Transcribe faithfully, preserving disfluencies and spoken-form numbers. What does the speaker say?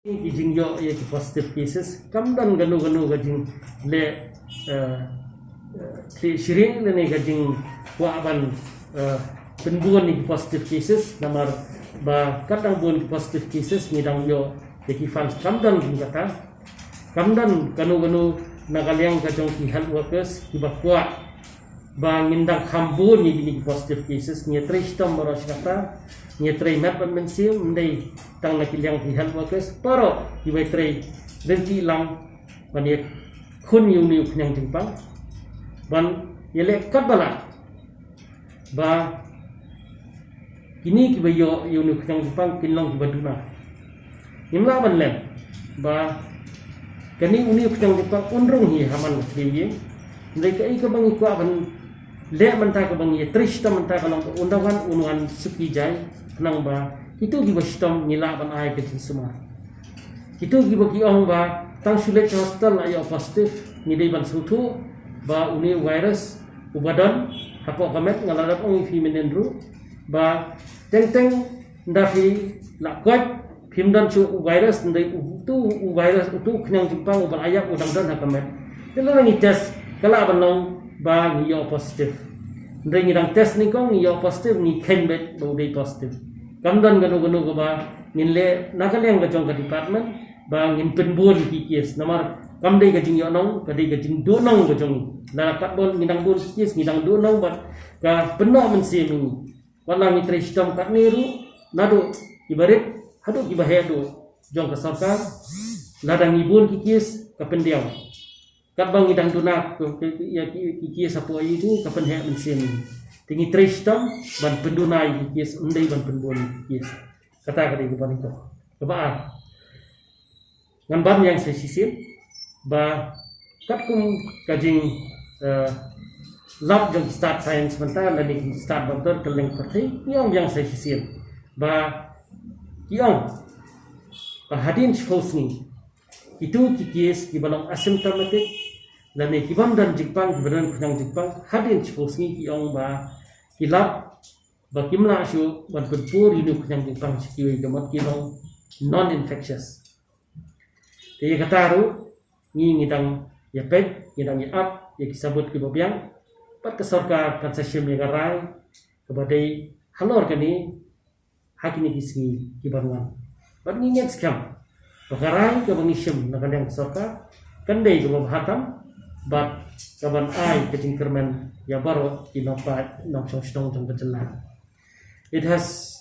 Ki jingïoh ïa ki positive cases kam don kano kano ka jingleh, eh, eh, ki shirin ne ka jingkwah ban, eh, pynbun ïa ki positive cases, namar ba katba bun ki positive cases ngi dang ïoh ïa ki funds. Kam don jingkata, kam don kano kano na ka liang ka jong ki health workers kiba kwah ba ngin dang kham bun ïa kine ki positive cases. Ngi trei shitom baroh shi katta, ngi trei met bad mynsiem, ym dei tang na ki liang ki health workers, baroh kiba trei lynti lang ban ïakhun ïa une u khñiang jingpang, ban ïaleh katba lah ba kine kiba ïoh ïa une u khñiang jingpang kin long kiba duna. Ngim lah ban lem ba kane une u khñiang jingpang un rung hi ha man ka ïing. Hynrei kaei kaba ngi kwah ban leh mynta, kaba ngi trei shitom mynta ka long ba ynda wan un wan suki jai, khnang ba kito kiba shitom ngi lah ban ai ka jingsumar. Kito kiba ki ong ba tang shu leit sha hospital la ïoh positive, ngi dei ban sngewthuh ba une u virus uba don hapoh ka met, nga la dep ong ïa phi mynnin ruh ba teng teng ynda phi la koit phim don shuh u virus, hynrei utu u virus, utu u khñiang jingpang uba la ïap u dang don ha ka met. Te lada ngi test ka lah ban long ba ngi ïoh positive. Hynrei ngi dang test nyngkong ngi ïoh positive, ngi kheiñ beit ba u dei positive. Kam don kano kano kaba ngin leh na ka liang ka jong ka department ba ngin pynbun ki case, namar kam dei ka jingïohnong, ka dei ka jingduhnong ka jong ngi. Lada katba ngi dang bun ki case ngi dang duhnong bad ka pynnoh mynsiem ïa ngi. Wat la ngi trei shitom katne ruh, naduh kiba rit haduh kiba heh duh jong ka sorkar, lada ngi bun ki case ka pyndiaw. Katba ngi dang duna ki, ki, ïa ki, ki case hapoh ïa ngi ka pynheh mynsiem ïa ngi. Te ngi trei shitom ban pynduna ïa ki case, ym dei ban pynbun ïa ki case. Kata ka dei kaba nyngkong. Kaba ar, ngan ban ïa sa shisien ba katkum ka jing, eh, lap jong ki stad science mynta lane ki stad doctor kylleng pyrthei, ngi ong ïa sa shisien ba ki ong ba hadien shiphew sngi kito ki case kiba long asymptomatic lane ki bym don jingpang, kiba don khñiang jingpang, hadien shiphew sngi ki ong ba ki lap ba kim lah shuh ban pynpur ïa une u khñiang jingpang sha kiwei ka mot, ki long non infectious. Te ïa kata ruh ngi, ngi dang ïa peit, ngi dang ïa ap ïa ki sabut kiba biang. Bad ka sorkar kan sa shim ïa ka rai kaba dei halor kane ha kine ki sngi ki ban wan. Bad ngi ngeit skhem ba ka rai kaba ngi shim na ka liang ka sorkar kan dei kaba bha tam bad ka ban ai ka jingkyrmen ïa baroh ki nongpaid nongshong shnong jong ka jylla. It has